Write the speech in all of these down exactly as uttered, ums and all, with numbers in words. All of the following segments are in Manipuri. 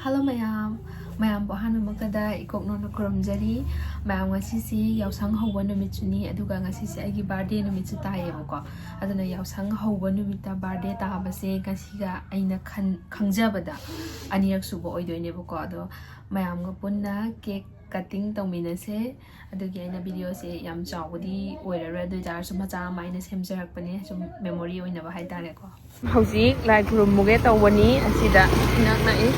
ꯍꯜꯂꯣ ꯃꯌꯥꯝ, ꯃꯌꯥꯝꯕꯨ ꯑꯍꯥꯟꯕꯃꯛꯇꯗ ꯏꯀꯣꯛꯅꯣꯅ ꯈꯨꯔꯨꯝꯖꯔꯤ꯫ ꯃꯌꯥꯝ, ꯉꯁꯤꯁꯤ ꯌꯥꯎꯁꯪ ꯍꯧꯕ ꯅꯨꯃꯤꯠꯁꯨꯅꯤ, ꯑꯗꯨꯒ ꯉꯁꯤꯁꯦ ꯑꯩꯒꯤ ꯕꯥꯔꯗꯦ ꯅꯨꯃꯤꯠꯁꯨ ꯇꯥꯏꯌꯦꯕꯀꯣ꯫ ꯑꯗꯨꯅ ꯌꯥꯎꯁꯪ ꯍꯧꯕ ꯅꯨꯃꯤꯠꯇ ꯕꯥꯔꯗꯦ ꯇꯥꯕꯁꯦ ꯉꯁꯤꯒ ꯑꯩꯅ ꯈꯟ-, ꯈꯪꯖꯕꯗ ꯑꯅꯤꯔꯛ ꯁꯨꯕ ꯑꯣꯏꯗꯣꯏꯅꯦꯕꯀꯣ꯫ ꯑꯗꯣ ꯃꯌꯥꯝꯒ ꯄꯨꯟꯅ ꯀꯦꯛ ꯀꯠꯇꯤꯡ ꯇꯧꯃꯤꯟꯅꯁꯦ꯫ ꯑꯗꯨꯒꯤ ꯑꯩꯅ ꯚꯤꯗꯤꯑꯣꯁꯦ ꯌꯥꯝ ꯆꯥꯎꯕꯗꯤ ꯑꯣꯏꯔꯔꯣꯏ, ꯑꯗꯨ ꯑꯣꯏ ꯇꯥꯔꯁꯨ ꯃꯆꯥ ꯑꯃ ꯑꯩꯅ ꯁꯦꯝꯖꯔꯛꯄꯅꯦ, ꯁꯨꯝ ꯃꯦꯃꯣꯔꯤ ꯑꯣꯏꯅꯕ ꯍꯥꯏꯇꯥꯔꯦꯀꯣ꯫ ꯍꯧꯖꯤꯛ ꯂꯥꯏ ꯈꯨꯔꯨꯝꯃꯨꯒꯦ ꯇꯧꯕꯅꯤ, ꯑꯁꯤꯗ ꯏꯅꯛ ꯅꯛꯏ꯫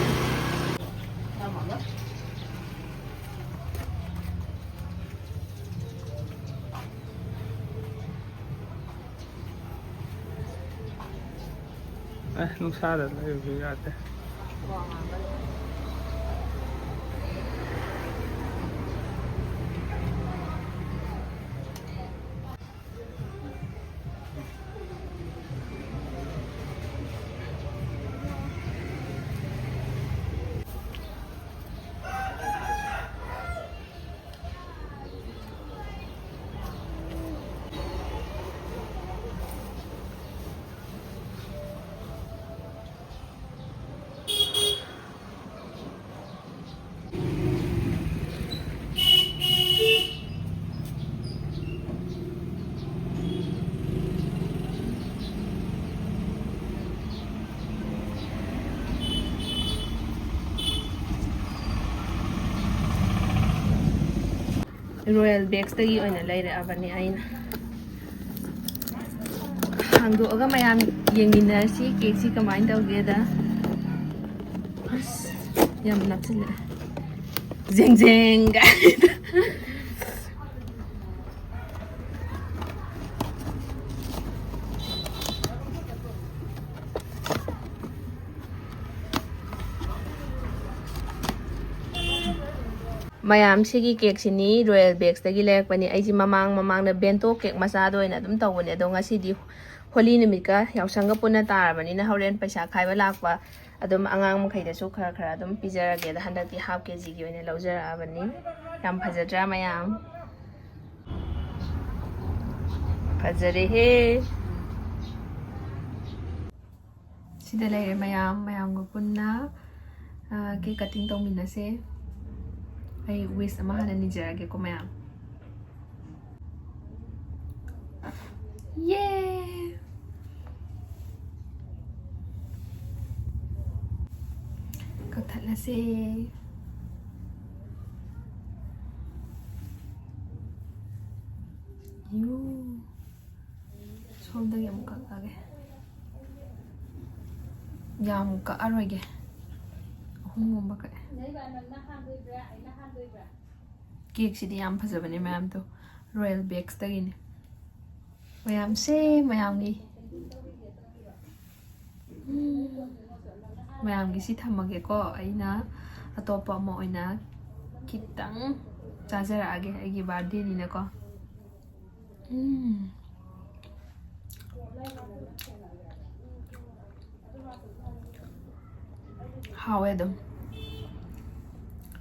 ꯑꯦ, ꯅꯨꯡꯁꯥꯗ ꯂꯩꯕꯁꯨ ꯌꯥꯗꯦ꯫ ꯔꯣꯌꯦꯜ ꯕꯦꯛꯁꯇꯒꯤ ꯑꯣꯏꯅ ꯂꯩꯔꯛꯑꯕꯅꯤ ꯑꯩꯅ꯫ ꯍꯥꯡꯗꯣꯛꯑꯒ ꯃꯌꯥꯝ ꯌꯦꯡꯃꯤꯟꯅꯔꯁꯤ ꯀꯦꯛꯁꯤ ꯀꯃꯥꯏꯅ ꯇꯧꯒꯦꯗ꯫ ꯑꯁ, ꯌꯥꯝ ꯅꯛꯁꯤꯜꯂꯛꯑꯦ꯫ ꯖꯦꯡ ꯖꯦꯡ ꯀꯥꯏꯅ꯫ ꯃꯌꯥꯝ, ꯁꯤꯒꯤ ꯀꯦꯛꯁꯤꯅꯤ ꯔꯣꯌꯦꯜ ꯕꯦꯛꯁꯇꯒꯤ ꯂꯩꯔꯛꯄꯅꯤ꯫ ꯑꯩꯁꯤ ꯃꯃꯥꯡ ꯃꯃꯥꯡꯗ ꯕꯦꯟꯇꯣ ꯀꯦꯛ ꯃꯆꯥꯗ ꯑꯣꯏꯅ ꯑꯗꯨꯝ ꯇꯧꯕꯅꯦ, ꯑꯗꯣ ꯉꯁꯤꯗꯤ ꯍꯣꯂꯤ ꯅꯨꯃꯤꯠꯀ ꯌꯥꯎꯁꯪꯒ ꯄꯨꯟꯅ ꯇꯥꯔꯕꯅꯤꯅ ꯍꯣꯔꯦꯟ ꯄꯩꯁꯥ ꯈꯥꯏꯕ ꯂꯥꯛꯄ ꯑꯗꯨꯝ ꯑꯉꯥꯡ ꯃꯈꯩꯗꯁꯨ ꯈꯔ ꯈꯔ ꯑꯗꯨꯝ ꯄꯤꯖꯔꯒꯦꯗ ꯍꯟꯗꯛꯇꯤ ꯍꯥꯐ ꯀꯦ ꯖꯤꯒꯤ ꯑꯣꯏꯅ ꯂꯧꯖꯔꯛꯑꯕꯅꯤ꯫ ꯌꯥꯝ ꯐꯖꯗ꯭ꯔꯥ ꯃꯌꯥꯝ? ꯐꯖꯔꯦꯍꯦ꯫ ꯁꯤꯗ ꯂꯩꯔꯦ ꯃꯌꯥꯝ, ꯃꯌꯥꯝꯒ ꯄꯨꯟꯅ꯫ ꯀꯦꯛ ꯀꯠꯇꯤꯡ ꯇꯧꯃꯤꯟꯅꯁꯦ꯫ ꯑꯩ ꯋꯤꯁ ꯑꯃ ꯍꯥꯟꯅ ꯅꯤꯖꯔꯒꯦꯀꯣ ꯃꯌꯥꯝ꯫ ꯌꯦ! ꯀꯛꯊꯠꯂꯁꯦ꯫ ꯌꯨ꯫ ꯁꯣꯝꯗꯒꯤ ꯑꯃꯨꯛ ꯀꯛꯑꯒꯦ꯫ ꯌꯥꯝ ꯀꯛꯑꯔꯣꯏꯒꯦ꯫ ꯑꯍꯨꯝꯒꯨꯝꯕ ꯀꯛꯑꯦ꯫ ꯀꯦꯛꯁꯤꯗꯤ ꯌꯥꯝ ꯐꯖꯕꯅꯦ ꯃꯌꯥꯝꯗꯣ꯫ ꯔꯣꯌꯦꯜ ꯕꯦꯛꯁꯇꯒꯤꯅꯦ꯫ ꯃꯌꯥꯝꯁꯦ ꯃꯌꯥꯝꯒꯤ꯫ ꯎꯝ꯫ ꯃꯌꯥꯝꯒꯤ ꯁꯤ ꯊꯝꯃꯒꯦꯀꯣ꯫ ꯑꯩꯅ ꯑꯇꯣꯞꯄ ꯑꯃ ꯑꯣꯏꯅ ꯈꯤꯇꯪ ꯆꯥꯖꯔꯛꯑꯒꯦ ꯑꯩꯒꯤ ꯕꯥꯔꯗꯦꯅꯤꯅꯀꯣ꯫ ꯎꯝ꯫ ꯍꯥꯎꯋꯦ ꯑꯗꯨꯝ꯫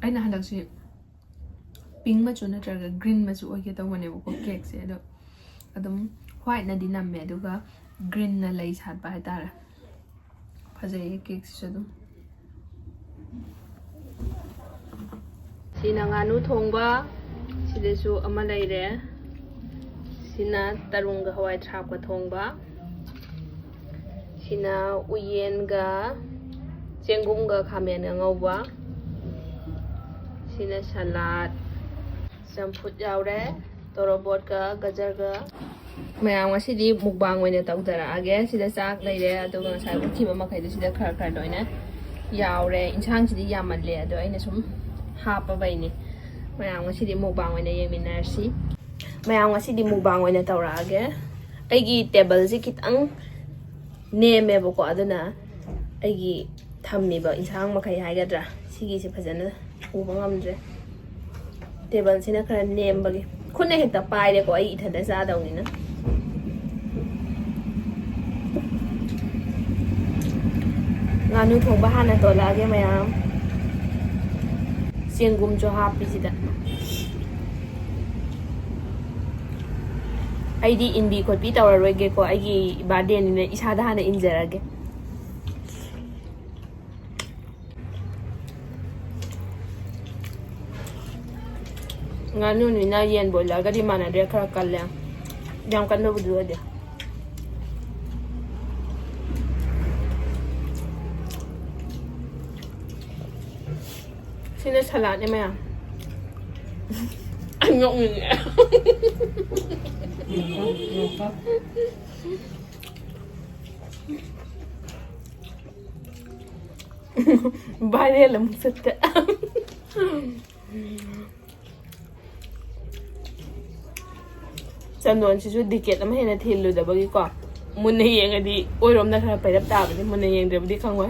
ꯑꯩꯅ ꯍꯟꯗꯛꯁꯤ ꯄꯤꯡ ꯃꯆꯨ ꯅꯠꯇ꯭ꯔꯒ ꯒ꯭ꯔꯤꯟ ꯃꯆꯨ ꯑꯣꯏꯒꯦ ꯇꯧꯕꯅꯦꯕꯀꯣ ꯀꯦꯛꯁꯦ, ꯑꯗꯣ ꯑꯗꯨꯝ ꯋꯥꯏꯠꯅꯗꯤ ꯅꯝꯃꯦ, ꯑꯗꯨꯒ ꯒ꯭ꯔꯤꯟꯅ ꯂꯩ ꯁꯥꯠꯄ ꯍꯥꯏꯇꯥꯔꯦ꯫ ꯐꯖꯩꯌꯦ ꯀꯦꯛꯁꯤꯁꯨ ꯑꯗꯨꯝ꯫ ꯁꯤꯅ ꯉꯥꯅꯨ ꯊꯣꯡꯕ, ꯁꯤꯗꯁꯨ ꯑꯃ ꯂꯩꯔꯦ꯫ ꯁꯤꯅ ꯇꯔꯨꯡꯒ ꯍꯋꯥꯏ ꯊ꯭ꯔꯥꯛꯀ ꯊꯣꯡꯕ꯫ ꯁꯤꯅ ꯎꯌꯦꯟꯒ ꯆꯦꯡꯒꯨꯝꯒ ꯈꯥꯃꯦꯟꯒ ꯉꯧꯕ꯫ ꯁꯤꯅ ꯁꯂꯥꯗ, ꯆꯝꯐꯨꯠ ꯌꯥꯎꯔꯦ, ꯇꯣꯔꯣꯕꯣꯠꯀ ꯒꯖꯔꯒ꯫ ꯃꯌꯥꯝ ꯉꯁꯤꯗꯤ ꯃꯨꯛꯕꯥꯡ ꯑꯣꯏꯅ ꯇꯧꯖꯔꯛꯑꯒꯦ꯫ ꯁꯤꯗ ꯆꯥꯛ ꯂꯩꯔꯦ, ꯑꯗꯨꯒ ꯉꯁꯥꯏ ꯎꯠꯈꯤꯕ ꯃꯈꯩꯗꯣ ꯁꯤꯗ ꯈꯔ ꯈꯔ ꯂꯣꯏꯅ ꯌꯥꯎꯔꯦ꯫ ꯏꯟꯁꯥꯡꯁꯤꯗꯤ ꯌꯥꯝꯃꯜꯂꯦ, ꯑꯗꯣ ꯑꯩꯅ ꯁꯨꯝ ꯍꯥꯞꯄꯕꯩꯅꯦ꯫ ꯃꯌꯥꯝ ꯉꯁꯤꯗꯤ ꯃꯨꯛꯕꯥꯡ ꯑꯣꯏꯅ ꯌꯦꯡꯃꯤꯟꯅꯔꯁꯤ꯫ ꯃꯌꯥꯝ ꯉꯁꯤꯗꯤ ꯃꯨꯛꯕꯥꯡ ꯑꯣꯏꯅ ꯇꯧꯔꯛꯑꯒꯦ꯫ ꯑꯩꯒꯤ ꯇꯦꯕꯜꯁꯤ ꯈꯤꯇꯪ ꯅꯦꯝꯃꯦꯕꯀꯣ, ꯑꯗꯨꯅ ꯑꯩꯒꯤ ꯊꯝꯃꯤꯕ ꯏꯟꯁꯥꯡ ꯃꯈꯩ ꯍꯥꯏꯒꯗ꯭ꯔꯥ, ꯁꯤꯒꯤꯁꯦ ꯐꯖꯅ ꯎꯕ ꯉꯝꯗ꯭ꯔꯦ꯫ ꯇꯦꯕꯜꯁꯤꯅ ꯈꯔ ꯅꯦꯝꯕꯒꯤ꯫ ꯈꯨꯠꯅ ꯍꯦꯛꯇ ꯄꯥꯏꯔꯦꯀꯣ, ꯑꯩ ꯏꯊꯟꯇ ꯆꯥꯗꯧꯅꯤꯅ꯫ ꯉꯥꯅꯨ ꯊꯣꯡꯕ ꯍꯥꯟꯅ ꯇꯣꯠꯂꯛꯑꯒꯦ ꯃꯌꯥꯝ꯫ ꯆꯦꯡꯒꯨꯝꯁꯨ ꯍꯥꯞꯄꯤꯁꯤꯗ꯫ ꯑꯩꯗꯤ ꯏꯟꯕꯤ ꯈꯣꯠꯄꯤ ꯇꯧꯔꯔꯣꯏꯒꯦꯀꯣ, ꯑꯩꯒꯤ ꯕꯥꯔꯗꯦꯅꯤꯅ ꯏꯁꯥꯗ ꯍꯥꯟꯅ ꯏꯟꯖꯔꯒꯦ꯫ ꯉꯥꯅꯨꯅꯤꯅ ꯌꯦꯟ ꯕꯣꯏꯂꯔꯒꯗꯤ ꯃꯥꯟꯅꯗ꯭ꯔꯦ, ꯈꯔ ꯀꯜꯂꯦ꯫ ꯌꯥꯝ ꯀꯟꯕꯕꯨꯗꯤ ꯑꯣꯏꯗꯦ꯫ ꯁꯤꯅ ꯁꯂꯥꯠꯅꯦ ꯃꯌꯥꯝ꯫ ꯑꯩ ꯅꯣꯛꯅꯤꯡꯉꯦ꯫ ꯚꯥꯏꯔꯦꯜ ꯑꯃꯨꯛ ꯆꯠꯇ꯫ ꯆꯟꯗꯣꯟꯁꯤꯁꯨ ꯗꯤꯀꯦꯠ ꯑꯃ ꯍꯦꯟꯅ ꯊꯤꯜꯂꯨꯗꯕꯒꯤꯀꯣ, ꯃꯨꯟꯅ ꯌꯦꯡꯉꯗꯤ ꯑꯣꯏꯔꯣꯝꯗ ꯈꯔ ꯄꯩꯔꯞ ꯇꯥꯕꯅꯤ, ꯃꯨꯟꯅ ꯌꯦꯡꯗ꯭ꯔꯕꯗꯤ ꯈꯪꯉꯣꯏ꯫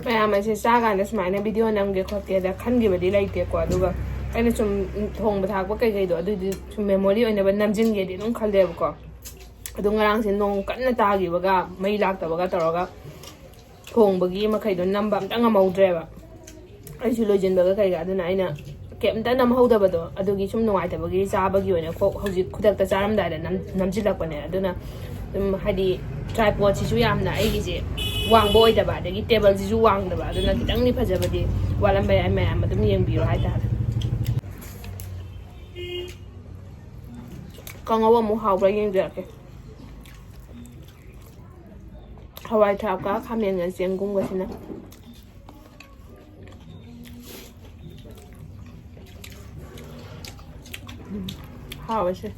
ꯃꯌꯥꯝ ꯑꯁꯦ ꯆꯥꯀꯥꯟꯗ ꯁꯨꯃꯥꯏꯅ ꯚꯤꯗꯤꯑꯣ ꯅꯝꯒꯦ ꯈꯣꯠꯀꯦꯗ ꯈꯟꯈꯤꯕꯗꯤ ꯂꯩꯇꯦꯀꯣ꯫ ꯑꯗꯨꯒ ꯑꯩꯅ ꯁꯨꯝ ꯊꯣꯡꯕ ꯊꯥꯛꯄ ꯀꯩꯀꯩꯗꯣ ꯑꯗꯨꯗꯤ ꯁꯨꯝ ꯃꯦꯃꯣꯔꯤ ꯑꯣꯏꯅꯕ ꯅꯝꯁꯤꯟꯒꯦꯗꯤ ꯑꯗꯨꯝ ꯈꯜꯂꯦꯕꯀꯣ꯫ ꯑꯗꯣ ꯉꯔꯥꯡꯁꯦ ꯅꯣꯡ ꯀꯟꯅ ꯇꯥꯈꯤꯕꯒ, ꯃꯩ ꯂꯥꯛꯇꯕꯒ ꯇꯧꯔꯒ ꯊꯣꯡꯕꯒꯤ ꯃꯈꯩꯗꯣ ꯅꯝꯕ ꯑꯝꯇ ꯉꯝꯍꯧꯗ꯭ꯔꯦꯕ꯫ ꯑꯩꯁꯨ ꯂꯣꯏꯁꯤꯟꯕꯒ ꯀꯩꯒ, ꯑꯗꯨꯅ ꯑꯩꯅ ꯀꯩꯝꯇ ꯅꯝꯍꯧꯗꯕꯗꯣ, ꯑꯗꯨꯒꯤ ꯁꯨꯝ ꯅꯨꯡꯉꯥꯏꯇꯕꯒꯤ ꯆꯥꯕꯒꯤ ꯑꯣꯏꯅ ꯀꯣꯛ ꯍꯧꯖꯤꯛ ꯈꯨꯗꯛꯇ ꯆꯥꯔꯝꯗꯥꯏꯗ ꯅꯝ-, ꯅꯝꯁꯤꯜꯂꯛꯄꯅꯦ꯫ ꯑꯗꯨꯅ ꯑꯗꯨꯝ ꯍꯥꯏꯗꯤ ꯇ꯭ꯔꯥꯏꯄꯣꯠꯁꯤꯁꯨ ꯌꯥꯝꯅ ꯑꯩꯒꯤꯁꯦ ꯋꯥꯡꯕ ꯑꯣꯏꯗꯕ, ꯑꯗꯒꯤ ꯇꯦꯕꯜꯁꯤꯁꯨ ꯋꯥꯡꯗꯕ, ꯑꯗꯨꯅ ꯈꯤꯇꯪꯗꯤ ꯐꯖꯕꯗꯤ ꯋꯥꯠꯂꯝꯕ ꯌꯥꯏ꯫ ꯃꯌꯥꯝ ꯑꯗꯨꯝ ꯌꯦꯡꯕꯤꯔꯣ ꯍꯥꯏꯇꯥꯔꯦ꯫ ꯀꯥꯡꯉꯧ ꯑꯃꯨꯛ ꯍꯥꯎꯕ꯭ꯔꯥ ꯌꯦꯡꯖꯔꯛꯀꯦ꯫ ꯍꯋꯥꯏ ꯊ꯭ꯔꯥꯛꯀ ꯈꯥꯃꯦꯟꯒ ꯆꯦꯡꯒꯨꯝꯒꯁꯤꯅ꯫ ꯎꯝ, ꯍꯥꯎꯋꯦ ꯁꯤ꯫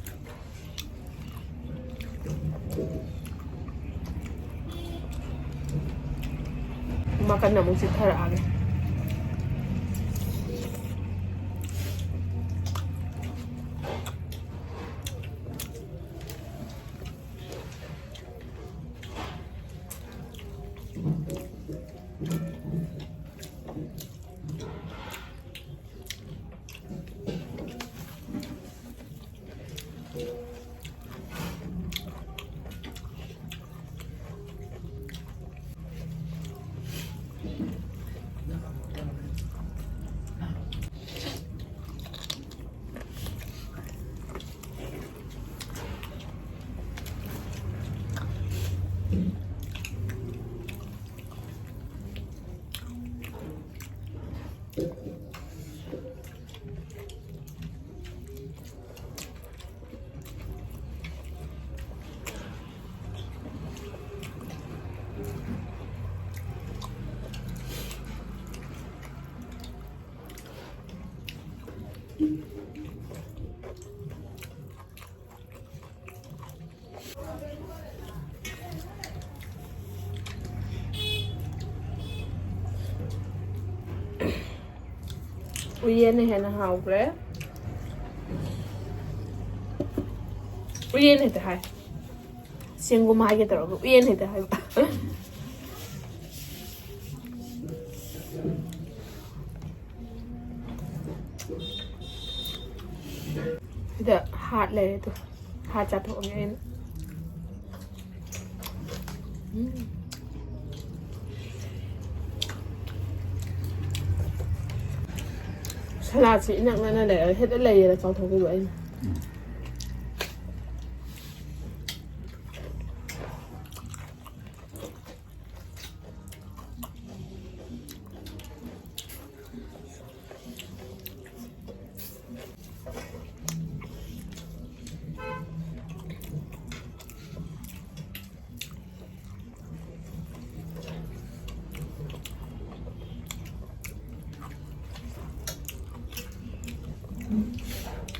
ꯃꯀꯟ ꯑꯃꯨꯛ ꯆꯤꯠꯊꯔꯛꯑꯒꯦ꯫ ꯎꯌꯦꯟꯅ ꯍꯦꯟꯅ ꯍꯥꯎꯈ꯭ꯔꯦ꯫ ꯎꯌꯦꯟ ꯍꯦꯛꯇ ꯍꯥꯏ꯫ ꯆꯦꯡꯒꯨꯝ ꯍꯥꯏꯒꯦ ꯇꯧꯔꯒ ꯎꯌꯦꯟ ꯍꯦꯛꯇ ꯍꯥꯏꯕ꯫ ꯁꯤꯗ ꯍꯥꯠ ꯂꯩꯔꯦ ꯑꯗꯣ꯫ ꯍꯥꯠ ꯆꯥꯊꯣꯛꯑꯒꯦ ꯑꯩꯅ꯫ ꯎꯝ꯫ ꯁꯂꯥꯠꯁꯤ ꯏꯅꯛ ꯅꯛꯅ ꯂꯩꯔꯒ ꯍꯦꯛꯇ ꯂꯩꯔꯒ ꯆꯥꯊꯣꯛꯈꯤꯕ ꯑꯩꯅ꯫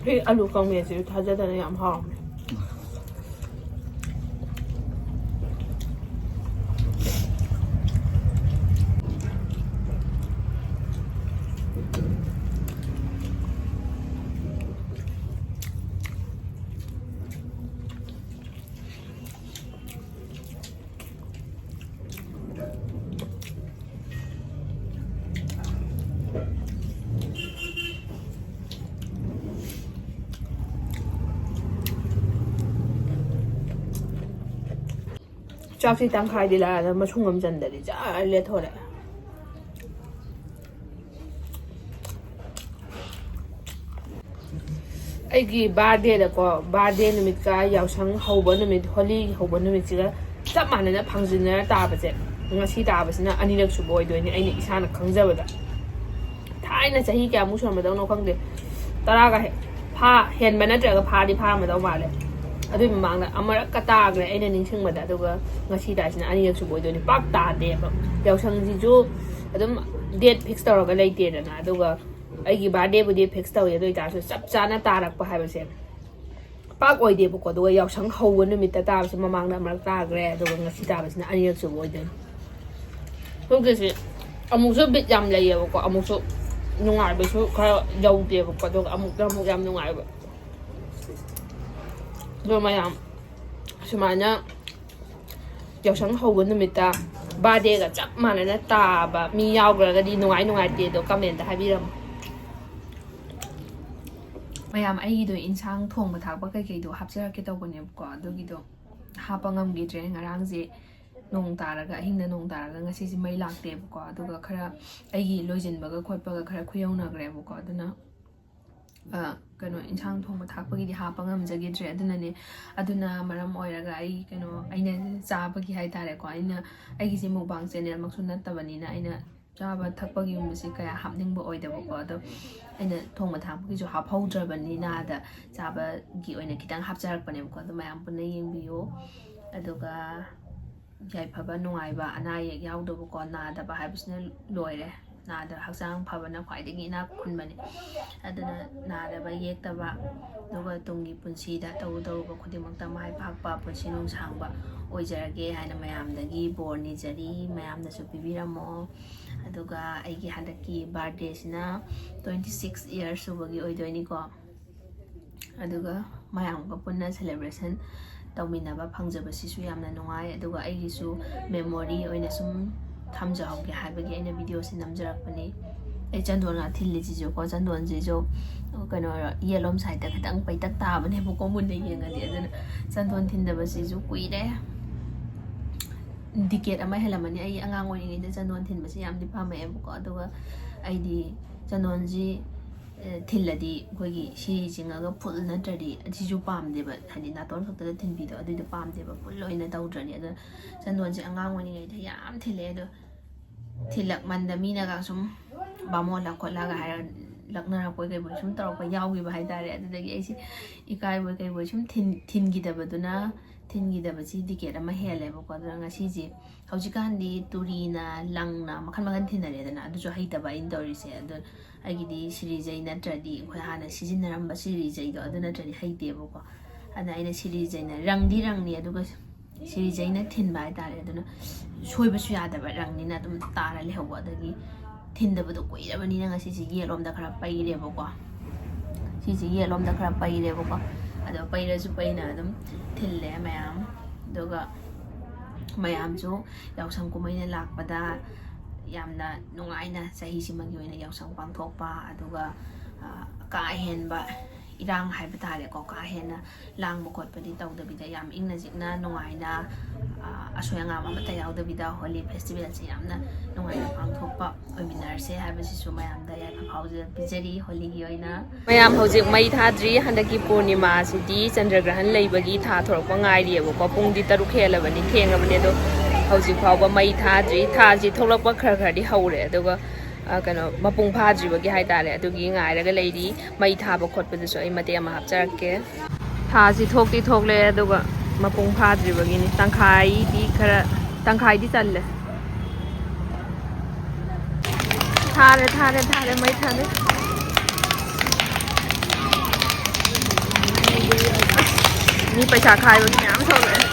ꯁꯤ ꯑꯂꯨ ꯀꯪꯃꯦꯠꯁꯤꯁꯨ ꯊꯥꯖꯗꯅ ꯌꯥꯝ ꯍꯥꯎꯔꯝꯃꯦ꯫ ꯆꯥꯛꯁꯤ ꯇꯪꯈꯥꯏꯗꯤ ꯂꯥꯛꯑꯒ ꯃꯁꯨꯡ ꯑꯃ ꯆꯟꯗꯗꯤ ꯖꯔ ꯂꯦꯊꯣꯔꯛꯑꯦ꯫ ꯑꯩꯒꯤ ꯕꯥꯔꯗꯦꯗꯀꯣ, ꯕꯥꯔꯗꯦ ꯅꯨꯃꯤꯠꯀ ꯌꯥꯎꯁꯪ ꯍꯧꯕ ꯅꯨꯃꯤꯠ, ꯍꯣꯂꯤ ꯍꯧꯕ ꯅꯨꯃꯤꯠꯁꯤꯒ ꯆꯞ ꯃꯥꯟꯅꯅ ꯐꯪꯖꯤꯟꯅꯔ ꯇꯥꯕꯁꯦ, ꯉꯁꯤ ꯇꯥꯕꯁꯤꯅ ꯑꯅꯤꯔꯛ ꯁꯨꯕ ꯑꯣꯏꯗꯣꯏꯅꯦ ꯑꯩꯅ ꯏꯁꯥꯅ ꯈꯪꯖꯕꯗ꯫ ꯊꯥꯏꯅ ꯆꯍꯤ ꯀꯌꯥꯃꯨꯛ ꯁꯨꯔꯝꯃꯗꯧꯅꯣ ꯈꯪꯗꯦ, ꯇꯔꯥꯒ ꯍꯦ- ꯐꯥ ꯍꯦꯟꯕ ꯅꯠꯇ꯭ꯔꯒ ꯐꯥꯗꯤ ꯐꯥꯔꯝꯃꯗꯧ ꯃꯥꯜꯂꯦ꯫ ꯑꯗꯨꯏ ꯃꯃꯥꯡꯗ ꯑꯃꯨꯔꯛꯀ ꯇꯥꯈ꯭ꯔꯦ ꯑꯩꯅ ꯅꯤꯡꯁꯤꯡꯕꯗ, ꯑꯗꯨꯒ ꯉꯁꯤ ꯇꯥꯏꯁꯤꯅ ꯑꯅꯤꯔꯛ ꯁꯨꯕ ꯑꯣꯏꯗꯣꯏꯅꯤ꯫ ꯄꯥꯛ ꯇꯥꯗꯦꯕ꯫ ꯌꯥꯎꯁꯪꯁꯤꯁꯨ ꯑꯗꯨꯝ ꯗꯦꯠ ꯐꯤꯛꯁ ꯇꯧꯔꯒ ꯂꯩꯇꯦꯗꯅ, ꯑꯗꯨꯒ ꯑꯩꯒꯤ ꯕꯥꯔꯗꯦꯕꯨꯗꯤ ꯐꯤꯛꯁ ꯇꯧꯋꯤ, ꯑꯗꯨ ꯑꯣꯏꯇꯥꯔꯁꯨ ꯆꯞ ꯆꯥꯅ ꯇꯥꯔꯛꯄ ꯍꯥꯏꯕꯁꯦ ꯄꯥꯛ ꯑꯣꯏꯗꯦꯕꯀꯣ꯫ ꯑꯗꯨꯒ ꯌꯥꯎꯁꯪ ꯍꯧꯕ ꯅꯨꯃꯤꯠꯇ ꯇꯥꯕꯁꯦ ꯃꯃꯥꯡꯗ ꯑꯃꯨꯔꯛ ꯇꯥꯈ꯭ꯔꯦ, ꯑꯗꯨꯒ ꯉꯁꯤ ꯇꯥꯕꯁꯤꯅ ꯑꯅꯤꯔꯛ ꯁꯨꯕ ꯑꯣꯏꯗꯣꯏꯅꯤ꯫ ꯑꯩꯈꯣꯏꯒꯤꯁꯦ ꯑꯃꯨꯛꯁꯨ ꯕꯤꯠ ꯌꯥꯝ ꯂꯩꯌꯦꯕꯀꯣ, ꯑꯃꯨꯛꯁꯨ ꯅꯨꯡꯉꯥꯏꯕꯁꯨ ꯈꯔ ꯌꯧꯗꯦꯕꯀꯣ, ꯑꯗꯨꯒ ꯑꯃꯨꯛꯇ ꯑꯃꯨꯛ ꯌꯥꯝ ꯅꯨꯡꯉꯥꯏꯕ꯫ ꯑꯗꯣ ꯃꯌꯥꯝ ꯁꯨꯃꯥꯏꯅ ꯌꯥꯎꯁꯪ ꯍꯧꯕ ꯅꯨꯃꯤꯠꯇ ꯕꯥꯔꯗꯦꯒ ꯆꯞ ꯃꯥꯟꯅꯅ ꯇꯥꯕ ꯃꯤ ꯌꯥꯎꯈ꯭ꯔꯒꯗꯤ ꯅꯨꯡꯉꯥꯏ ꯅꯨꯡꯉꯥꯏꯇꯦꯗꯣ ꯀꯃꯦꯟꯇ ꯍꯥꯏꯕꯤꯔꯝꯃꯣ꯫ ꯃꯌꯥꯝ, ꯑꯩꯒꯤꯗꯣ ꯏꯟꯁꯥꯡ ꯊꯣꯡꯕ ꯊꯥꯛꯄ ꯀꯩꯀꯩꯗꯣ ꯍꯥꯞꯆꯔꯛꯀꯦ ꯇꯧꯕꯅꯦꯕꯀꯣ, ꯑꯗꯨꯒꯤꯗꯣ ꯍꯥꯞꯄ ꯉꯝꯈꯤꯗ꯭ꯔꯦ꯫ ꯉꯔꯥꯡꯁꯦ ꯅꯣꯡ ꯇꯥꯔꯒ, ꯑꯍꯤꯡꯗ ꯅꯣꯡ ꯇꯥꯔꯒ ꯉꯁꯤꯁꯦ ꯃꯩ ꯂꯥꯛꯇꯦꯕꯀꯣ꯫ ꯑꯗꯨꯒ ꯈꯔ ꯑꯩꯒꯤ ꯂꯣꯏꯁꯤꯟꯕꯒ ꯈꯣꯠꯄꯒ ꯈꯔ ꯈꯨꯌꯧꯅꯈ꯭ꯔꯦꯕꯀꯣ꯫ ꯑꯗꯨꯅ ꯑ, ꯀꯩꯅꯣ, ꯏꯟꯁꯥꯡ ꯊꯣꯡꯕ ꯊꯥꯛꯄꯒꯤꯗꯤ ꯍꯥꯞꯄ ꯉꯝꯖꯈꯤꯗ꯭ꯔꯦ꯫ ꯑꯗꯨꯅꯅꯦ, ꯑꯗꯨꯅ ꯃꯔꯝ ꯑꯣꯏꯔꯒ ꯑꯩ, ꯀꯩꯅꯣ, ꯑꯩꯅ ꯆꯥꯕꯒꯤ ꯍꯥꯏꯇꯥꯔꯦꯀꯣ, ꯑꯩꯅ, ꯑꯩꯒꯤꯁꯦ ꯃꯨꯛꯕꯥꯡ ꯆꯦꯅꯦꯜꯃꯛꯁꯨ ꯅꯠꯇꯕꯅꯤꯅ, ꯑꯩꯅ ꯆꯥꯕ ꯊꯛꯄꯒꯤꯒꯨꯝꯕꯁꯦ ꯀꯌꯥ ꯍꯥꯞꯅꯤꯡꯕ ꯑꯣꯏꯗꯕꯀꯣ꯫ ꯑꯗꯣ ꯑꯩꯅ ꯊꯣꯡꯕ ꯊꯥꯛꯄꯒꯤꯁꯨ ꯍꯥꯞꯍꯧꯗ꯭ꯔꯕꯅꯤꯅ, ꯑꯗ ꯆꯥꯕꯒꯤ ꯑꯣꯏꯅ ꯈꯤꯇꯪ ꯍꯥꯞꯆꯔꯛꯄꯅꯦꯕꯀꯣ꯫ ꯑꯗꯣ ꯃꯌꯥꯝ ꯄꯨꯟꯅ ꯌꯦꯡꯕꯤꯌꯨ꯫ ꯑꯗꯨꯒ ꯌꯥꯏꯐꯕ ꯅꯨꯡꯉꯥꯏꯕ, ꯑꯅꯥ ꯑꯌꯦꯛ ꯌꯥꯎꯗꯕꯀꯣ, ꯅꯥꯗꯕ ꯍꯥꯏꯕꯁꯤꯅ ꯂꯣꯏꯔꯦ꯫ ꯅꯥꯗ ꯍꯛꯆꯥꯡ ꯐꯕꯅ ꯈ꯭ꯋꯥꯏꯗꯒꯤ ꯏꯅꯥꯛ ꯈꯨꯟꯕꯅꯤ꯫ ꯑꯗꯨꯅ ꯅꯥꯗꯕ ꯌꯦꯛꯇꯕ, ꯑꯗꯨꯒ ꯇꯨꯡꯒꯤ ꯄꯨꯟꯁꯤꯗ ꯇꯧꯔꯨ ꯇꯧꯔꯨꯕ ꯈꯨꯗꯤꯡꯃꯛꯇ ꯃꯥꯏ ꯄꯥꯛꯄ, ꯄꯨꯟꯁꯤ ꯅꯨꯡꯁꯥꯡꯕ ꯑꯣꯏꯖꯔꯒꯦ ꯍꯥꯏꯅ ꯃꯌꯥꯝꯗꯒꯤ ꯕꯣꯔ ꯅꯤꯖꯔꯤ꯫ ꯃꯌꯥꯝꯅꯁꯨ ꯄꯤꯕꯤꯔꯝꯃꯣ꯫ ꯑꯗꯨꯒ ꯑꯩꯒꯤ ꯍꯟꯗꯛꯀꯤ ꯕꯥꯔꯗꯦꯁꯤꯅ twenty six years ꯁꯨꯕꯒꯤ ꯑꯣꯏꯗꯣꯏꯅꯤꯀꯣ꯫ ꯑꯗꯨꯒ ꯃꯌꯥꯝꯒ ꯄꯨꯟꯅ celebration ꯇꯧꯃꯤꯟꯅꯕ ꯐꯪꯖꯕꯁꯤꯁꯨ ꯌꯥꯝꯅ ꯅꯨꯡꯉꯥꯏ꯫ ꯑꯗꯨꯒ ꯑꯩꯒꯤꯁꯨ memory ꯑꯣꯏꯅ ꯁꯨꯝ ꯊꯝꯖꯍꯧꯒꯦ ꯍꯥꯏꯕꯒꯤ ꯑꯩꯅ videoꯁꯦ ꯅꯝꯖꯔꯛꯄꯅꯤ꯫ ꯑꯩ ꯆꯟꯗꯣꯟꯒ ꯊꯤꯜꯂꯤꯁꯤꯁꯨꯀꯣ, ꯆꯟꯗꯣꯟꯁꯤꯁꯨ ꯀꯩꯅꯣ, ꯌꯦꯠꯂꯣꯝ sideꯇ ꯈꯤꯇꯪ ꯄꯩꯇꯛ ꯇꯥꯕꯅꯦꯕꯀꯣ, ꯃꯨꯟꯅ ꯌꯦꯡꯉꯗꯤ꯫ ꯑꯗꯨꯅ ꯆꯟꯗꯣꯟ ꯊꯤꯟꯗꯕꯁꯤꯁꯨ ꯀꯨꯏꯔꯦ꯫ Decade ꯑꯃ ꯍꯦꯜꯂꯝꯃꯅꯤ꯫ ꯑꯩ ꯑꯉꯥꯡ ꯑꯣꯏꯔꯤꯉꯩꯗ ꯆꯟꯗꯣꯟ ꯊꯤꯟꯕꯁꯤ ꯌꯥꯝꯗꯤ ꯄꯥꯝꯃꯛꯑꯦꯕꯀꯣ꯫ ꯑꯗꯨꯒ ꯑꯩꯗꯤ ꯆꯟꯗꯣꯟꯁꯤ ꯑꯦ, ꯊꯤꯜꯂꯗꯤ ꯑꯩꯈꯣꯏꯒꯤ ꯁꯤ ꯆꯤꯡꯉꯒ full ꯅꯠꯇ꯭ꯔꯗꯤ ꯑꯁꯤꯁꯨ ꯄꯥꯝꯗꯦꯕ, ꯍꯥꯏꯗꯤ ꯅꯥꯇꯣꯟ ꯈꯛꯇꯗ ꯊꯤꯟꯕꯤꯗꯣ ꯑꯗꯨꯏꯗꯣ ꯄꯥꯝꯗꯦꯕ, full ꯑꯣꯏꯅ ꯇꯧꯗ꯭ꯔꯗꯤ꯫ ꯑꯗꯣ ꯆꯟꯗꯣꯟꯁꯦ ꯑꯉꯥꯡ ꯑꯣꯏꯔꯤꯉꯩꯗ ꯌꯥꯝ ꯊꯤꯜꯂꯛꯑꯦ꯫ ꯑꯗꯣ ꯊꯤꯜꯂꯛꯃꯟꯗ ꯃꯤꯅꯒ ꯁꯨꯝ ꯕꯥꯃꯣꯟ ꯂꯥꯛ ꯈꯣꯠꯂꯒ ꯍꯥꯏꯔ ꯂꯛꯅꯔꯛꯄꯣꯏ ꯀꯩꯕꯣꯏ ꯁꯨꯝ ꯇꯧꯔꯛꯄ ꯌꯥꯎꯈꯤꯕ ꯍꯥꯏꯇꯥꯔꯦ꯫ ꯑꯗꯨꯗꯒꯤ ꯑꯩꯁꯦ ꯏꯀꯥꯏꯕꯣꯏ ꯀꯩꯕꯣꯏ ꯁꯨꯝ ꯊꯤꯟ ꯊꯤꯟꯈꯤꯗꯕꯗꯨꯅ, ꯊꯤꯟꯈꯤꯗꯕꯁꯤ ꯇꯤꯀꯦꯠ ꯑꯃ ꯍꯦꯜꯂꯦꯕꯀꯣ꯫ ꯑꯗꯨꯅ ꯉꯁꯤꯁꯦ, ꯍꯧꯖꯤꯛꯀꯥꯟꯗꯤ ꯇꯨꯔꯤꯅ, ꯂꯪꯅ ꯃꯈꯜ ꯃꯈꯜ ꯊꯤꯟꯅꯔꯦꯗꯅ, ꯑꯗꯨꯁꯨ ꯍꯩꯇꯕ ꯑꯩꯅ ꯇꯧꯔꯤꯁꯦ꯫ ꯑꯗꯨ ꯑꯩꯒꯤꯗꯤ ꯁꯤꯔꯤꯖꯩ ꯅꯠꯇ꯭ꯔꯗꯤ, ꯑꯩꯈꯣꯏ ꯍꯥꯟꯅ ꯁꯤꯖꯤꯟꯅꯔꯝꯕ ꯁꯤꯔꯤꯖꯩꯗꯣ, ꯑꯗꯨ ꯅꯠꯇ꯭ꯔꯗꯤ ꯍꯩꯇꯦꯕꯀꯣ꯫ ꯑꯗꯨꯅ ꯑꯩꯅ ꯁꯤꯔꯤꯖꯩꯅ, ꯔꯪꯗꯤ ꯔꯪꯅꯤ, ꯑꯗꯨꯒ ꯁꯤꯔꯤꯖꯩꯅ ꯊꯤꯟꯕ ꯍꯥꯏꯇꯥꯔꯦ꯫ ꯑꯗꯨꯅ ꯁꯣꯏꯕꯁꯨ ꯌꯥꯗꯕ, ꯔꯪꯅꯤꯅ ꯑꯗꯨꯝ ꯇꯥꯔ ꯂꯩꯍꯧꯕ꯫ ꯑꯗꯒꯤ ꯊꯤꯟꯗꯕꯗꯣ ꯀꯨꯏꯔꯕꯅꯤꯅ ꯉꯁꯤꯁꯦ ꯌꯦꯠꯂꯣꯝꯗ ꯈꯔ ꯄꯩꯔꯦꯕꯀꯣ꯫ ꯁꯤꯁꯦ ꯌꯦꯠꯂꯣꯝꯗ ꯈꯔ ꯄꯩꯔꯦꯕꯀꯣ꯫ ꯑꯗꯣ ꯄꯩꯔꯁꯨ ꯄꯩꯅ ꯑꯗꯨꯝ ꯊꯤꯜꯂꯦ ꯃꯌꯥꯝ꯫ ꯑꯗꯨꯒ ꯃꯌꯥꯝꯁꯨ ꯌꯥꯎꯁꯪ ꯀꯨꯝꯍꯩꯅ ꯂꯥꯛꯄꯗ ꯌꯥꯝꯅ ꯅꯨꯡꯉꯥꯏꯅ ꯆꯍꯤꯁꯤꯃꯒꯤ ꯑꯣꯏꯅ ꯌꯥꯎꯁꯪ ꯄꯥꯡꯊꯣꯛꯄ, ꯑꯗꯨꯒ, ꯑ, ꯀꯥ ꯍꯦꯟꯕ ꯏꯔꯥꯡ ꯍꯥꯏꯕ ꯇꯥꯔꯦꯀꯣ, ꯀꯥ ꯍꯦꯟꯅ ꯂꯥꯡꯕ ꯈꯣꯠꯄꯗꯤ ꯇꯧꯗꯕꯤꯗ, ꯌꯥꯝ ꯏꯪꯅ ꯆꯤꯛꯅ ꯅꯨꯡꯉꯥꯏꯅ, ꯑ, ꯑꯁꯣꯏ ꯑꯉꯥꯝ ꯑꯃꯠꯇ ꯌꯥꯎꯗꯕꯤꯗ ꯍꯣꯂꯤ ꯐꯦꯁꯇꯤꯚꯦꯜꯁꯦ ꯌꯥꯝꯅ ꯅꯨꯡꯉꯥꯏꯅ ꯄꯥꯡꯊꯣꯛꯄ ꯑꯣꯏꯃꯤꯟꯅꯔꯁꯦ ꯍꯥꯏꯕꯁꯤꯁꯨ ꯃꯌꯥꯝꯗ ꯌꯥꯏꯐ ꯄꯥꯎꯖꯦꯜ ꯄꯤꯖꯔꯤ ꯍꯣꯂꯤꯒꯤ ꯑꯣꯏꯅ꯫ ꯃꯌꯥꯝ, ꯍꯧꯖꯤꯛ ꯃꯩ ꯊꯥꯗ꯭ꯔꯤ꯫ ꯍꯟꯗꯛꯀꯤ ꯄꯨꯔꯅꯤꯃꯥꯁꯤꯗꯤ ꯆꯟꯗ꯭ꯔꯒ꯭ꯔꯍꯟ ꯂꯩꯕꯒꯤ ꯊꯥ ꯊꯣꯔꯛꯄ ꯉꯥꯏꯔꯤꯑꯕꯀꯣ꯫ ꯄꯨꯡꯗꯤ ꯇꯔꯨꯛ ꯍꯦꯜꯂꯕꯅꯤ, ꯊꯦꯡꯉꯕꯅꯤ꯫ ꯑꯗꯣ ꯍꯧꯖꯤꯛ ꯐꯥꯎꯕ ꯃꯩ ꯊꯥꯗ꯭ꯔꯤ꯫ ꯊꯥꯁꯤ ꯊꯣꯛꯂꯛꯄ ꯈꯔ ꯈꯔꯗꯤ ꯍꯧꯔꯦ, ꯑꯗꯨꯒ, ꯑ, ꯀꯩꯅꯣ, ꯃꯄꯨꯡ ꯐꯥꯗ꯭ꯔꯤꯕꯒꯤ ꯍꯥꯏꯇꯥꯔꯦ, ꯑꯗꯨꯒꯤ ꯉꯥꯏꯔꯒ ꯂꯩꯔꯤ꯫ ꯃꯩ ꯊꯥꯕ ꯈꯣꯠꯄꯗꯨꯁꯨ ꯑꯩ ꯃꯇꯦꯛ ꯑꯃ ꯍꯥꯞꯆꯔꯛꯀꯦ꯫ ꯊꯥꯁꯤ ꯊꯣꯛꯇꯤ ꯊꯣꯛꯂꯦ, ꯑꯗꯨꯒ ꯃꯄꯨꯡ ꯐꯥꯗ꯭ꯔꯤꯕꯒꯤꯅꯤ꯫ ꯇꯪꯈꯥꯏꯗꯤ ꯈꯔ, ꯇꯪꯈꯥꯏꯗꯤ ꯆꯜꯂꯦ꯫ ꯊꯥꯔꯦ, ꯊꯥꯔꯦ, ꯊꯥꯔꯦ, ꯃꯩ ꯊꯥꯔꯦ꯫ ꯃꯤ ꯄꯩꯁꯥ ꯈꯥꯏꯕꯒꯤ ꯃꯌꯥꯝ ꯊꯣꯛꯂꯛꯑꯦ꯫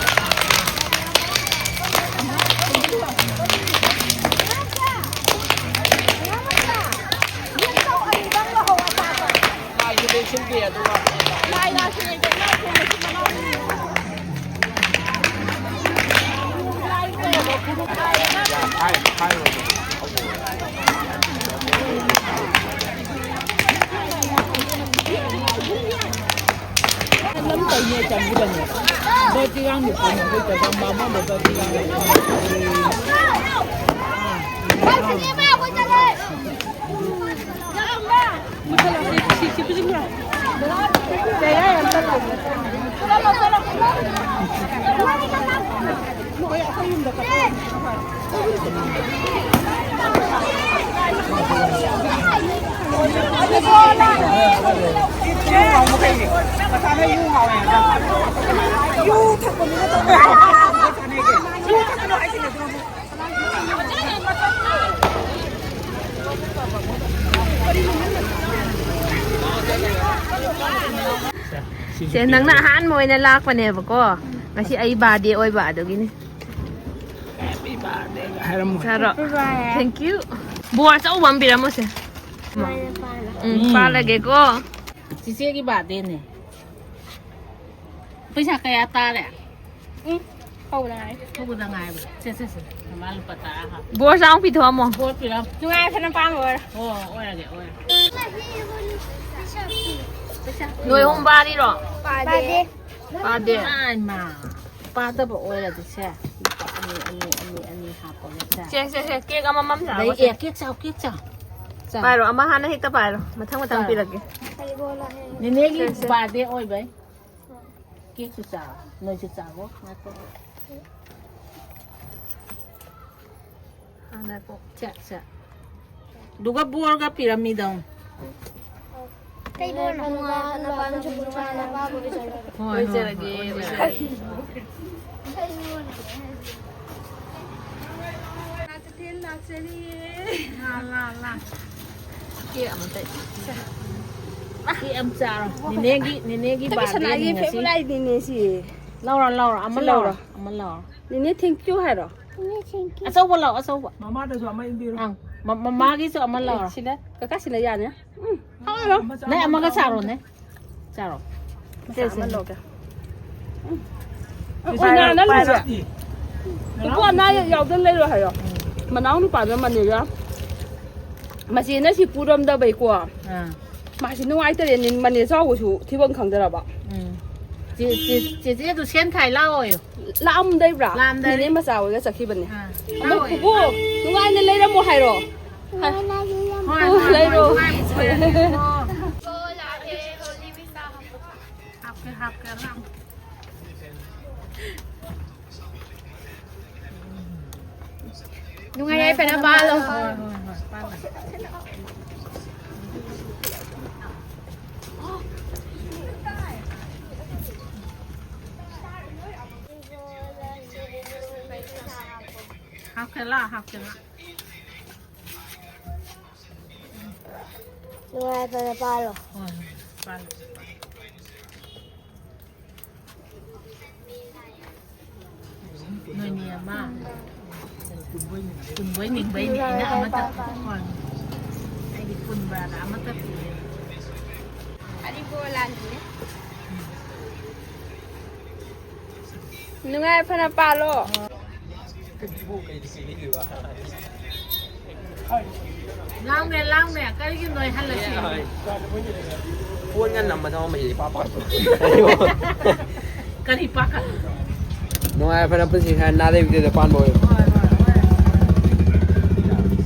ꯁꯦ, ꯅꯪꯅ ꯑꯍꯥꯟꯕ ꯑꯣꯏꯅ ꯂꯥꯛꯄꯅꯦꯕꯀꯣ꯫ ꯉꯁꯤ ꯑꯩ ꯕꯥꯔꯗꯦ ꯑꯣꯏꯕ ꯑꯗꯨꯒꯤꯅꯤ꯫ ꯍꯦꯄꯤ ꯕꯥꯔꯗꯦ ꯍꯥꯏꯔꯝꯃꯣ꯫ ꯁꯥꯔꯣ꯫ Thank you꯫ ꯕꯣꯔ ꯑꯆꯧꯕ ꯑꯃ ꯄꯤꯔꯝꯃꯣꯁꯦ꯫ ꯎꯝ, ꯎꯝ꯫ ꯄꯥꯜꯂꯒꯦꯀꯣ꯫ ꯆꯤꯆꯦꯒꯤ ꯕꯥꯔꯗꯦꯅꯦ꯫ ꯄꯩꯁꯥ ꯀꯌꯥ ꯇꯥꯔꯦ? ꯎꯝ, ꯍꯧꯕꯗ ꯉꯥꯏꯔꯤ꯫ ꯍꯧꯕꯗ ꯉꯥꯏꯔꯤ꯫ ꯁꯦ, ꯁꯦ, ꯁꯦ꯫ ꯃꯃꯥ ꯂꯨꯄꯥ ꯇꯔꯥ ꯍꯥꯞꯄꯣ꯫ ꯕꯣꯔ ꯆꯥꯎ ꯄꯤꯊꯣꯛꯑꯝꯃꯣ꯫ ꯕꯣꯔ ꯄꯤꯔꯝ-, ꯅꯨꯡꯉꯥꯏ, ꯐꯅ ꯄꯥꯝꯕ ꯑꯣꯏꯔꯦ꯫ ꯑꯣ, ꯑꯣꯏꯔꯒꯦ, ꯑꯣꯏꯔꯒꯦ꯫ ꯅꯣꯏ ꯑꯍꯨꯝ ꯄꯥꯔꯤꯔꯣ? ꯄꯥꯗꯦ꯫ ꯄꯥꯗꯦ꯫ ꯑꯥꯏ ꯃꯥ꯫ ꯄꯥꯗꯕ ꯑꯣꯏꯔꯗꯤ ꯁꯦ꯫ ꯂꯨꯄꯥ ꯑꯅꯤ, ꯑꯅꯤ, ꯑꯅꯤ, ꯑꯅꯤ ꯍꯥꯞꯄꯒꯦ ꯁꯦ꯫ ꯁꯦ, ꯁꯦ, ꯁꯦ꯫ ꯀꯦꯛ ꯑꯃꯃꯝ ꯑꯗꯩ, ꯆꯥꯔꯣꯁꯦ꯫ ꯑꯦ, ꯀꯦꯛ ꯆꯥꯎ, ꯀꯦꯛ ꯆꯥꯎ꯫ ꯆꯥꯎ꯫ ꯄꯥꯏꯔꯣ, ꯑꯃ ꯍꯥꯟꯅ ꯍꯦꯛꯇ ꯄꯥꯏꯔꯣ꯫ ꯃꯊꯪ ꯃꯊꯪ ꯆꯥꯎ꯫ ꯄꯤꯔꯛꯀꯦ꯫ ꯅꯦꯅꯦꯒꯤ ꯁꯦ, ꯁꯦ꯫ ꯕꯥꯔꯗꯦ ꯑꯣꯏꯕꯩ꯫ ꯀꯦꯛꯁꯨ ꯆꯥꯎ, ꯅꯣꯏꯁꯨ ꯆꯥꯎ꯫ ꯉꯥꯏꯈꯣ꯫ ꯍꯥꯟꯅ ꯀꯣ-, ꯁꯦ, ꯁꯦ꯫ ꯑꯗꯨꯒ ꯕꯣꯔꯒ ꯄꯤꯔꯝꯃꯤꯗꯣ꯫ ꯀꯩ ꯕꯣꯔꯅꯣ? ꯍꯣꯏ, ꯍꯣꯏ, ꯑꯣꯏꯖꯔꯒꯦ, ꯍꯣꯏ, ꯑꯣꯏꯖꯔꯒꯦ꯫ ꯀꯩ ꯕꯣꯔꯅꯣ? ꯂꯥꯛꯆꯔꯤꯌꯦ꯫ ꯂꯥ, ꯂꯥ, ꯂꯥ꯫ ꯀꯦꯛ ꯑꯃ ꯆꯠ-, ꯀꯦꯛ ꯑꯃ ꯆꯥꯔꯣ꯫ ꯅꯦꯅꯦꯒꯤ, ꯅꯦꯅꯦꯒꯤ ꯕꯥꯔꯗꯦꯅꯤ ꯉꯁꯤ꯫ ꯐꯦꯚꯣꯔꯥꯏꯠꯅꯤꯅꯦ ꯁꯤ꯫ ꯂꯧꯔꯣ, ꯂꯧꯔꯣ꯫ ꯑꯃ ꯁꯤ ꯂꯧꯔꯣ, ꯂꯧꯔꯣ꯫ ꯑꯃ ꯂꯧꯔꯣ꯫ ꯅꯦꯅꯦ, thank you ꯍꯥꯏꯔꯣ꯫ ꯑꯆꯧꯕ ꯂꯧ, ꯑꯆꯧꯕ꯫ ꯃꯃꯥꯗꯁꯨ ꯑꯃ ꯏꯟꯕꯤꯔꯣ꯫ ꯑꯪ, ꯃ-, ꯃꯃꯥꯒꯤꯁꯨ ꯑꯃ ꯂꯧꯔꯣ꯫ ꯁꯤꯗ ꯀꯀꯥ ꯁꯤꯗ ꯌꯥꯅꯤ꯫ ꯎꯝ, ꯍꯥꯎꯔꯣ꯫ ꯅꯪ ꯑꯃꯒ ꯆꯥꯔꯣꯅꯦ꯫ ꯆꯥꯔꯣ꯫ ꯃꯆꯥ ꯑꯃ ꯂꯧꯒꯦ꯫ ꯎꯝ꯫ ꯁꯤ ꯑꯣꯏꯅꯥꯅ ꯄꯥꯏꯔꯣ, ꯂꯧꯒꯦ꯫ ꯄꯥꯏꯔꯣ꯫ ꯏꯕꯣꯛ ꯑꯅꯥ ꯑꯌꯦꯛ ꯌꯥꯎꯗꯅ ꯂꯩꯔꯣ ꯍꯥꯏꯌꯣ꯫ ꯎꯝ꯫ ꯃꯅꯥꯎ ꯅꯨꯄꯥꯗꯣ ꯃꯅꯦꯒ ꯃꯆꯦꯅ ꯁꯤ ꯄꯨꯔꯝꯗꯕꯩꯀꯣ꯫ ꯑꯥ꯫ ꯃꯥꯁꯤ ꯅꯨꯡꯉꯥꯏꯇꯔꯦꯅꯦ, ꯃꯅꯦ ꯆꯥꯎꯕꯁꯨ ꯊꯤꯕꯝ ꯈꯪꯗ꯭ꯔꯕ꯫ ꯎꯝ꯫ ꯆꯦ-, ꯆꯦ-, ꯆꯦꯆꯦꯗꯨ ꯁꯦꯟ ꯈꯥꯏ ꯂꯥꯛꯑꯣꯌꯨ꯫ ꯂꯥꯛꯑꯝꯗꯩꯕ꯭ꯔꯥ? ꯂꯥꯛꯑꯝꯗꯩ꯫ ꯅꯦꯅꯦ ꯃꯆꯥ ꯍꯣꯏꯒ ꯆꯠꯈꯤꯕꯅꯦ꯫ ꯑꯥ꯫ ꯑꯃꯨꯛ ꯂꯥꯛꯑꯣꯌꯨ꯫ ꯄꯨꯄꯨ, ꯅꯨꯡꯉꯥꯏꯅ ꯂꯩꯔꯝꯃꯣ ꯍꯥꯏꯔꯣ꯫ ꯍꯣꯏ, ꯍꯣꯏ, ꯂꯩꯔꯣ꯫ ꯍꯣꯏ, ꯍꯣꯏ, ꯍꯣꯏ, ꯍꯣꯏ, ꯍꯣꯏ꯫ ꯍꯥꯞꯀꯦ, ꯍꯥꯞꯀꯦ, ꯂꯥꯛꯑꯣ꯫ ꯅꯨꯡꯉꯥꯏ ꯌꯥꯏꯐꯅ ꯄꯥꯜꯂꯣ꯫ ꯍꯣꯏ, ꯍꯣꯏ, ꯍꯣꯏ, ꯄꯥꯜꯂꯣ꯫ ꯍꯥꯞꯀꯦ ꯂꯥ, ꯍꯥꯞꯀꯦ ꯂꯥ꯫ ꯅꯨꯡꯉꯥꯏꯕꯅ ꯄꯥꯜꯂꯣ꯫ ꯍꯣꯏ, ꯍꯣꯏ, ꯄꯥꯜꯂꯣ꯫ ꯅꯣꯏꯅꯦ ꯑꯃ ꯀꯨꯟꯕꯣꯏ ꯅꯤꯡꯕꯩꯅꯦ ꯑꯩꯅ ꯑꯃꯇ꯫ ꯍꯣꯏ꯫ ꯑꯩꯗꯤ ꯀꯨꯟꯕ꯭ꯔꯥꯗ ꯑꯃꯇ ꯄꯤꯔꯦ꯫ ꯑꯔꯤꯕꯣ ꯂꯥꯟꯗ꯭ꯔꯤꯅꯦ꯫ ꯅꯨꯡꯉꯥꯏ ꯐꯅ ꯄꯥꯜꯂꯣ꯫ ꯂꯥꯎꯅꯦ, ꯂꯥꯎꯅꯦ, ꯀꯔꯤꯒꯤ ꯅꯣꯏ ꯍꯜꯂꯁꯤ? ꯐꯣꯟꯒ ꯅꯝꯕꯗ ꯃꯩ ꯏꯄꯥ ꯄꯥꯛꯄ꯫ ꯀꯔꯤ ꯄꯥꯈꯠ? ꯅꯨꯡꯉꯥꯏ ꯐꯅ ꯄꯨꯟꯁꯤ ꯈꯔ ꯅꯥꯗ ꯌꯦꯛꯇꯕꯗ ꯄꯥꯟꯕ ꯑꯣꯏꯌꯨ꯫